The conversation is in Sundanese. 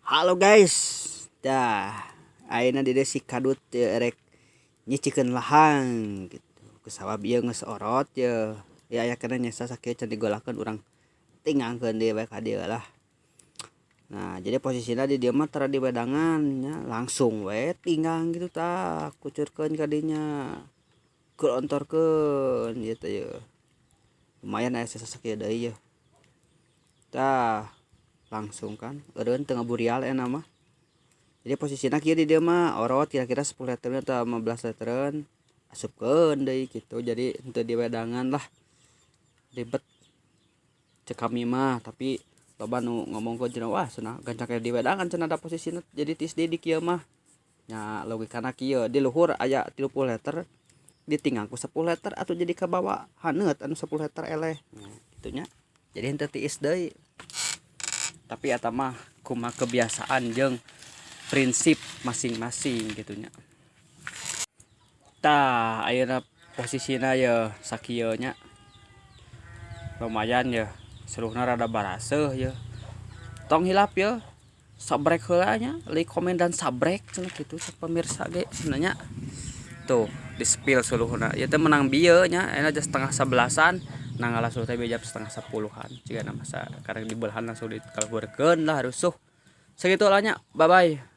Halo guys, dah ayeuna di dieu si kadut rek nyicikeun lahang gitu. Kusabab ieu geus orot ye, ya aya keneh nyesa sakieu can digolahkeun urang tingangkeun deui we ka dieu lah. Nah, jadi posisina di dieu mah tara di wedangan nya, langsung we tinggang gitu tah, kucurkeun ka dinya, gelontorkeun ieu teh yeuh. Lumayan aya sesa sakieu deui yeuh. Tah, langsung kan eureun teu ngaburial euna mah. Jadi posisina kieu di dieu mah orot kira-kira 10 litereun atau 15 litereun, asupkeun deui kitu. Jadi henteu di wedangan lah, ribet cek kami mah. Tapi loba nu ngomongkeun cenah, wah cenah gancang di wedangan cenah da posisina jadi tiis deui di kieu mah. Nya logikana kieu, di luhur aya 30 liter ditinggang ku 10 liter atuh jadi kabawa haneut anu 10 liter eleh. Nah, kitu nya. Jadi henteu tiis deui. Tapi eta mah kumaha kebiasaan jeung prinsip masing-masing gitu nya. Tah, ayeuna posisina ye sakieu nya. Lumayan ye, suluhna rada baraseuh ye. Tong hilap ye, sabrek heula nya, like, komen, dan sabrek cenah kitu cek pemirsa ge cenah nya. Tuh, di spill suluhna. Ieu teh menang bieu nya, ayeuna jam setengah sebelasan, nah ngalah suluh teh jam setengah sepuluhan. Jigana masa karek dibelahan langsung dikaluhurkeun lah rusuh. Sakitu lah nya, bye bye.